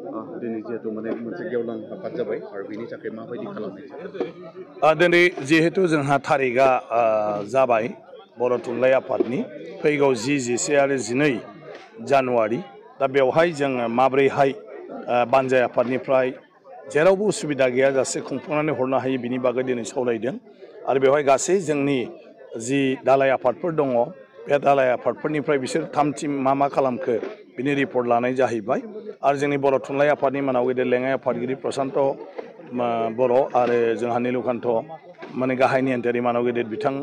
दिनै जिहेतु माने मोनसे गेवलां आफाद जाबाय आरो बेनि थाखाय माबायदि खालामनाय दिनै जिहेतु जोंहा थारिखआ जाबाय बर' थुनलाइ आफादनि फैगौ 10, 11 आरो 12 जानुवारि दा बेवहाय जोङो माब्रैहाय बानजाय आफादनिफ्राय जेरावबो उसुबिदा गैयाजासे खुंफुंनानै हरनो हायो बिनि बागै दिनै सावरायदों आरो बेवहाय गासै जोंनि जि दालाय आफादफोर दङ बे दालाय आफादफोरनिफ्राय बिसोर 3 टिम मा खालामखो बिनि रिपर्ट लानाय जाहैबाय आरो जोंनि बर' थुनलाइ आफादनि मानाव गेदेर लेङाइ आफादगिरि प्रसान्त बर' आरो जोंहा नीलकान्त माने गाहाय नेहाथारि मानाव गेदेर बिथां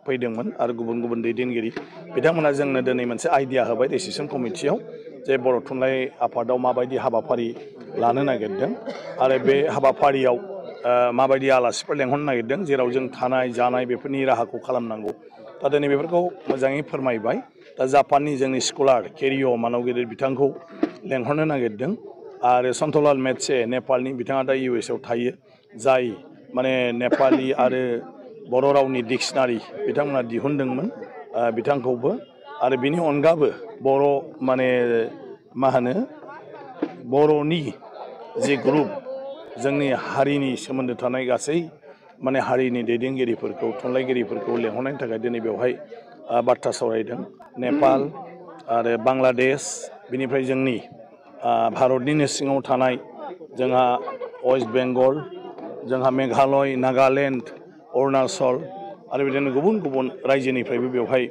फैदोंमोन आरो गुबुन गुबुन दैदेनगिरि बिथांमोना जोंनो दिनै मोनसे आइडिया होबाय डिसिसन कमिटियाव जे बर' थुनलाइ आफादाव माबायदि हाबाफारि लानो नागिरदों आरो बे हाबाफारियाव माबायदि आलासिफोर लेंहरनो नागिरदों जेराव जों थानाय जानाय बेफोरनि राहाखौ खालामनांगौ दा दिनै बेफोरखौ मोजाङै फोरमायबाय दा जापाननि जोंनि स्कलार केरिय' मानाव गेदेर बिथांखौ लेंहरनो नागिरदों आरो सन्तलाल मेत्से नेपालनि बिथाङा दा US आव थायो जाय माने नेपालि आरो बर' रावनि डिक्सनारि बिथांमोना दिहुनदोंमोन बिथांखौबो आरो बिनि अनगाबो बर' माने मा होनो बर'नि जि ग्रुप जोंनि हारिनि सोमोन्दो थानाय गासै माने हारिनि दैदेनगिरिफोरखौ थुनलाइगिरिफोरखौ लेंहरनायनि थाखाय दिनै बेवहाय बाथ्रा सावरायदों नेपाल आरो बांलादेश बिनिफ्राय जोंनि भारतनिनो सिङाव थानाय जोंहा वेस्ट बेंगल जोंहा मेघालय नागालेण्ड अरुणाचल आरो बिदिनो गुबुन गुबुन रायजोनिफ्रायबो बेवहाय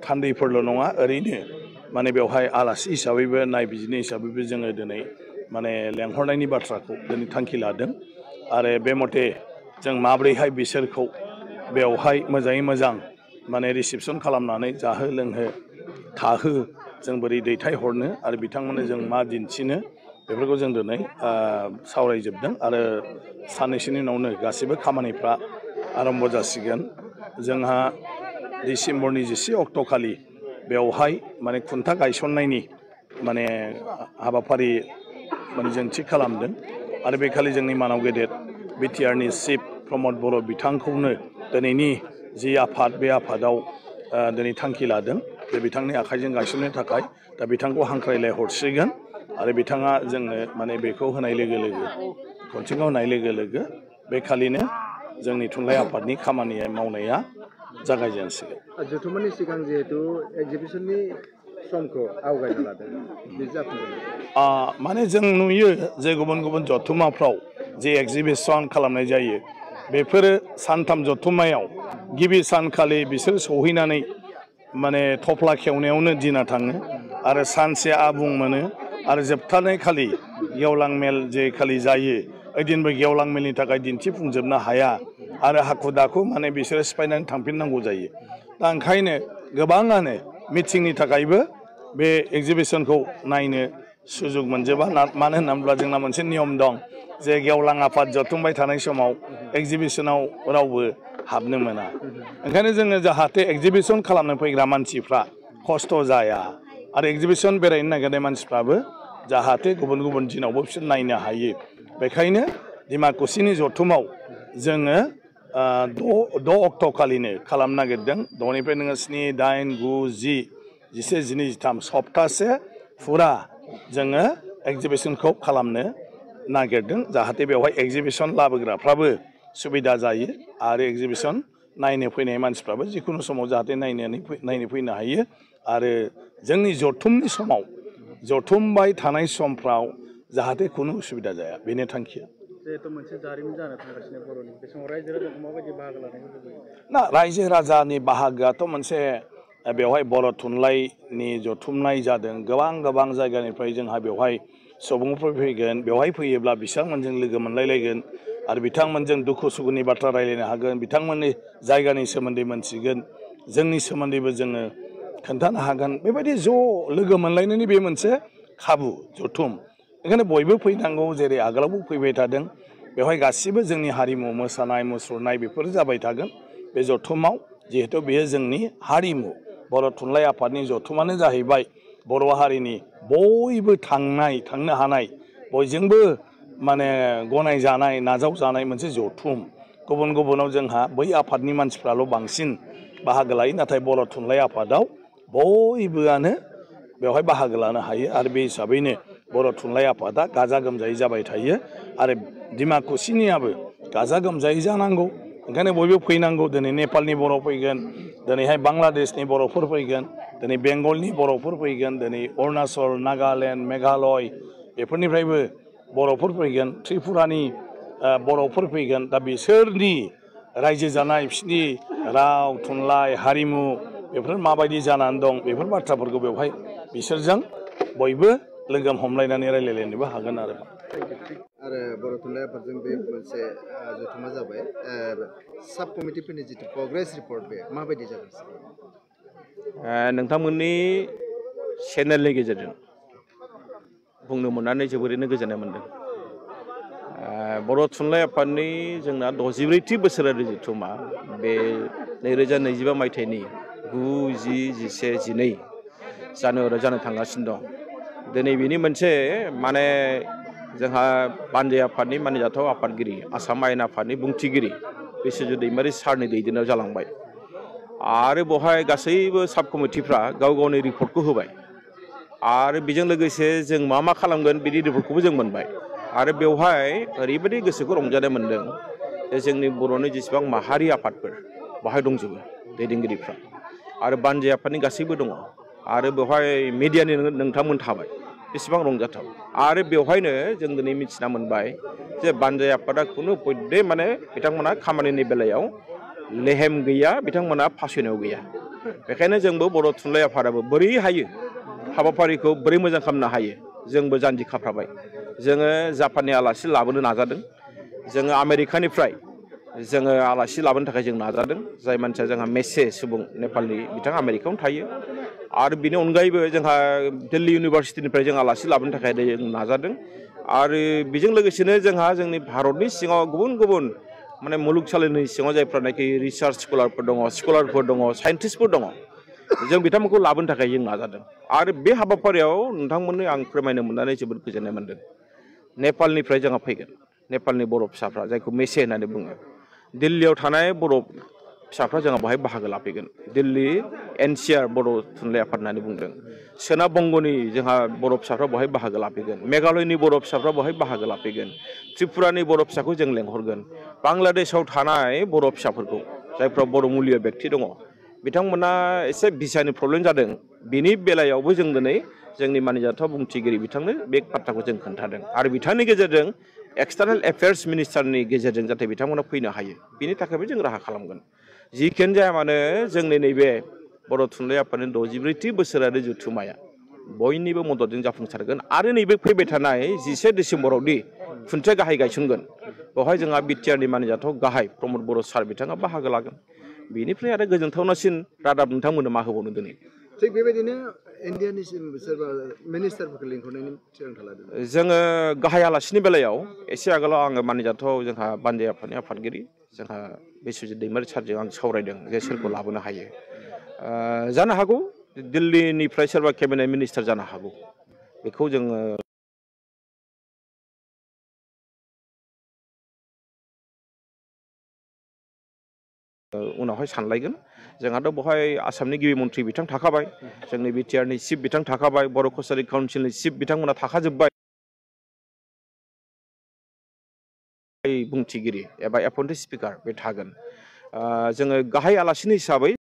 थान्दैफोरल' नङा ओरैनो माने बेवहाय आलासि हिसाबैबो नायबिजिरनो हिसाबैबो जोङो दिनै माने लेंहरनायनि बाथ्राखौ दिनै थांखि लादों आरो बे मथे जों माब्रैहाय बिसोरखौ बेवहाय मोजाङै मोजां माने रिसिपसन खालामनानै जाहो लोंहो थाहो जों बोरै दैथायहरनो आरो बिथांमोननो जों मा दिन्थिनो बेफोरखौ जों दिनै सावरायजोबदों आरो साननैसोनि उनावनो गासैबो खामानिफ्रा आरम्भ जासिगोन जोंहा डिसेम्बरनि 11 अक्ट'खालि बेवहाय माने खुन्था गायसननायनि माने हाबाफारि माने जों थि खालामदों आरो बेखालि जोंनि मानाव गेदेर बिटिआरनि चिफ प्रमद बर' बिथांखौनो दिनैनि जि आफाद बे आफादाव दिनै थांखि लादों जे बिथांनि आखाइजों गायसननो थाखाय दा बिथांखौ हांख्रायलाय हरसिगोन आरो बिथाङा जोंनो माने बेखौ होनाय लोगो लोगो खनसेखौ होनाय लोगो लोगो बेखालिनो जोंनि थुनलाइ आफादनि खामानि मावनाया जागायजेनसिगोन जथुम्मानि सिगां जिहेतु एक्जिबिसननि समखौ आवगायना लादों बे जाफुंगोन माने जों नुयो जे गुबुन गुबुन जथुम्माफ्राव जे एक्जिबिसन खालामनाय जायो बेफोरो सानथाम जथुम्मायाव गिबि सानखालि बिसोर सहैनानै माने थफ्ला खेवनायावनो दिना थाङो आरो सानसे आबुं मोनो आरो जोबथारनाय खालि गेवलां मेल जे खालि जायो ओइदिनबो गेवलां मेलनि थाखाय दिन्थिफुंजोबनो हाया आरो हाखु दाखु माने बिसोरो सिफायनानै थांफिननांगौ जायो दा ओंखायनो गोबाङानो मिटिंनि थाखायबो बे एक्जिबिसनखौ नायनो सुजुग मोनजोबा मानो होनना बुङोब्ला जोंना मोनसे नियम दं जे गेवलां आफाद जथुमबाय थानाय समाव एक्जिबिसनाव रावबो हाबनो मोना ओंखायनो जोङो जाहाथे एक्जिबिसन खालामनो फैग्रा मानसिफ्रा खस्थ' जाया आरो एक्जिबिसन बेरायनो नागिरनाय मानसिफ्राबो जाहाथे गुबुन गुबुन दिनावबो बिसोर नायनो हायो बेखायनो डिमाकुसिनि जथुमाव जोङो 6 अक्ट'खालिनो खालामनो नागिरदों 6निफ्राय नोङो 7, 8, 9, 10, 11, 12, 13 सप्तासे फुरा जोङो एक्जिबिसनखौ खालामनो नागिरदों जाहाथे बेवहाय एक्जिबिसन लाबोग्राफ्राबो सुबिदा जायो आरो एक्जिबिसन नायनो फैनाय मानसिफ्राबो जिखुनु समाव जाहाथे नायनो फैनो हायो आरो जोंनि जथुमनि समाव जथुमबाय थानाय समफ्राव जाहाथे खुनु उसुबिदा जाया बेनो थांखिया जिहेतु मोनसे जारिमिन जानो थांगासिनो बर'नि बे समाव रायजो राजाखौ माबायदि बाहागो लानायखौ लुबैयो ना रायजो राजानि बाहागोआथ' मोनसे बेवहाय बर' थुनलाइनि जथुमनाय जादों गोबां जायगानिफ्राय जोंहा बेवहाय सुबुंफोर फैगोन बेवहाय फैयोब्ला बिथांमोनजों लोगो मोनलायलायगोन आरो बिथांमोनजों दुखु सुखुनि बाथ्रा रायलायनो हागोन बिथांमोननि जायगानि सोमोन्दै मोनथिगोन जोंनि सोमोन्दैबो जोङो खोन्थानो हागोन बेबायदि ज' लोगो मोनलायनायनि बे मोनसे खाबु जथुम ओंखायनो बयबो फैनांगौ जेरै आगोलावबो फैबाय थादों बेवहाय गासिबो जोंनि हारिमु मोसानाय मुसुरनाय बेफोर जाबाय थागोन बे जथुमाव जिहेतु बेयो जोंनि हारिमु बर' थुनलाइ आफादनि जथुमानो जाहैबाय बर' हारिनि बयबो थांनो हानाय बयजोंबो माने गनायजानाय नाजावजानाय मोनसे जथुम गुबुन गुबुनाव जोंहा बै आफादनि मानसिफ्राल' बांसिन बाहागो लायो नाथाय बर' थुनलाइ आफादाव बयबोआनो बेवहाय बाहागो लानो हायो आरो बे हिसाबैनो बर' थुनलाइ आफादा गाजा गोमजायै जाबाय थायो आरो डिमाकुसिनियाबो गाजा गोमजायै जानांगौ ओंखायनो बयबो फैनांगौ दिनै नेपालनि बर' फैगोन दिनैहाय बांलादेशनि बर'फोर फैगोन दिनै बेंगलनि बर'फोर फैगोन दिनै अरुणाचल नागालेण्ड मेघालय बेफोरनिफ्रायबो बर'फोर फैगोन त्रिपुरानि बर'फोर फैगोन दा बिसोरनि रायजो जानाय बिसोरनि राव थुनलाइ हारिमु बेफोर माबायदि जानानै दं बेफोर बाथ्राफोरखौ बेवहाय बिसोरजों बयबो लोगो हमलायनानै रायलायलायनोबो हागोन आरो बर' थुनलाइ आफादजों बे मोनसे जथुमा जाबाय साब कमिटिफोरनि जिथु प्रग्रेस रिपर्ट बे माबायदि जागोन नोंथांमोननि चेनेलनि गेजेरजों बुंनो मोननानै जोबोरैनो गोजोननाय मोनदों बर' थुनलाइ आफादनि जोंना 64थि बोसोरारि जथुमा बे 2025 मायथाइनि 9, 10, 11, 12 जानुवारियाव जानो थांगासिनो दं दिनै बेनि मोनसे माने जोंहा बानजाय आफादनि मानिजाथाव आफादगिरि आसाम आयेन आफादनि बुंथिगिरि बिश्वजित दैमारि सारनि दैदेननायाव जालांबाय आरो बेवहाय गासैबो साब कमिटिफ्रा गाव गावनि रिपर्टखौ होबाय आरो बेजों लोगोसे जों मा खालामगोन बिनि रिपर्टखौबो जों मोनबाय आरो बेवहाय ओरैबायदि गोसोखौ रंजानाय मोनदों जे जोंनि बर'नि जेसेबां माहारि आफादफोर बेवहाय दंजोबो दैदेनगिरिफ्रा आरो बानजाय आफादनि गासैबो दङ आरो बेवहाय मिडियानि नोंथांमोन थाबाय बेसेबां रंजाथाव आरो बेवहायनो जों दिनै मिथिना मोनबाय जे बानजाय आफादा खुनु पयदे माने बिथांमोना खामानिनि बेलायाव लेहेम गैया बिथांमोना फासयनायाव गैया बेखायनो जोंबो बर' थुनलाइ आफादाबो बोरै हायो हाबाफारिखौ बोरै मोजां खालामनो हायो जोंबो जानजि खाफ्राबाय जोङो जापाननि आलासि लाबोनो नाजादों जोङो आमेरिकानिफ्राय जोङो आलासि लाबोनो थाखाय जों नाजादों जाय मानसिया जोंहा मेसे सुबुं नेपालनि बिथाङा आमेरिकायावनो थायो आरो बिनि अनगायैबो जोंहा दिल्ली इउनिभारसिटिनिफ्राय जों आलासि लाबोनो थाखाय जों नाजादों आरो बेजों लोगोसेनो जोंहा जोंनि भारतनि सिङाव गुबुन गुबुन माने मुलुगसालिनि सिङाव जायफ्रानाखि रिसार्च स्कलारफोर दङ साइन्टिस्टफोर दङ जों बिथांमोनखौ लाबोनो थाखाय जों नाजादों आरो बे हाबाफारियाव नोंथांमोननो आं फोरमायनो मोननानै जोबोद गोजोननाय मोनदों नेपालनिफ्राय जोंहा फैगोन नेपालनि बर' फिसाफ्रा जायखौ मेसे होननानै बुङो दिल्लीयाव थानाय बर' फिसाफ्रा जोंहा बेवहाय बाहागो लाफैगोन दिल्ली NCR बर' थुनलाइ आफाद होननानै बुंदों सोनाब बंग'नि जोंहा बर' फिसाफ्रा बेवहाय बाहागो लाफैगोन मेघालयनि बर' फिसाफ्रा बेवहाय बाहागो लाफैगोन त्रिपुरानि बर' फिसाखौ जों लेंहरगोन बांलादेशआव थानाय बर' फिसाफोरखौ जायफ्रा बर' मुलिया बेक्ति दङ बिथांमोना एसे भिसानि प्रब्लेम जादों बिनि बेलायावबो जों दिनै जोंनि मानिजाथाव बुंथिगिरि बिथांनो बे बाथ्राखौ जों खोन्थादों आरो बिथांनि गेजेरजों एक्सटार्नेल एफेयार्स मिनिस्टारनि गेजेरजों जाहाथे बिथांमोना फैनो हायो बिनि थाखायबो जों राहा खालामगोन जिखियानो जाया मानो जोंनि नैबे बर' थुनलाइ आफादनि 64थि बोसोरारि जथुमाया बयनिबो मददजों जाफुंसारगोन आरो नैबे फैबाय थानाय 11 डिसेम्बरावदि खुन्थिया गाहाय गायसनगोन बेवहाय जोंहा बिटिआरनि मानिजाथाव गाहाय प्रमद बर' सार बिथाङा बाहागो लागोन बेनिफ्राय आरो गोजोनथावनासिन रादाब नोंथांमोननो मा होबावनो दिनै थिग बेबायदिनो इन्डियानि सोरबा मिनिस्टारफोरखौ लिंहरनायनि थिरांथा लादों जोङो गाहाय आलासिनि बेलायाव एसे आगोलाव आङो मानिजाथाव जोंहा बानजाय आफादनि आफादगिरि जोंहा बिश्वजित दैमारि सारजों आं सावरायदों जे सोरखौ लाबोनो हायो जानो हागौ दिल्लीनिफ्राय सोरबा केबिनेट मिनिस्टार जानो हागौ बेखौ जोङो उनावहाय सानलायगोन जोंहाथ' बेवहाय आसामनि गिबि मन्थ्रि बिथां थाखाबाय जोंनि बिटिआरनि चिफ बिथां थाखाबाय बर' कसारि काउन्सिलनि चिफ बिथांमोना थाखाजोब्बाय बुंथिगिरि एबा एपइन्टेड स्पिकार बे थागोन जोङो गाहाय आलासिनि हिसाबै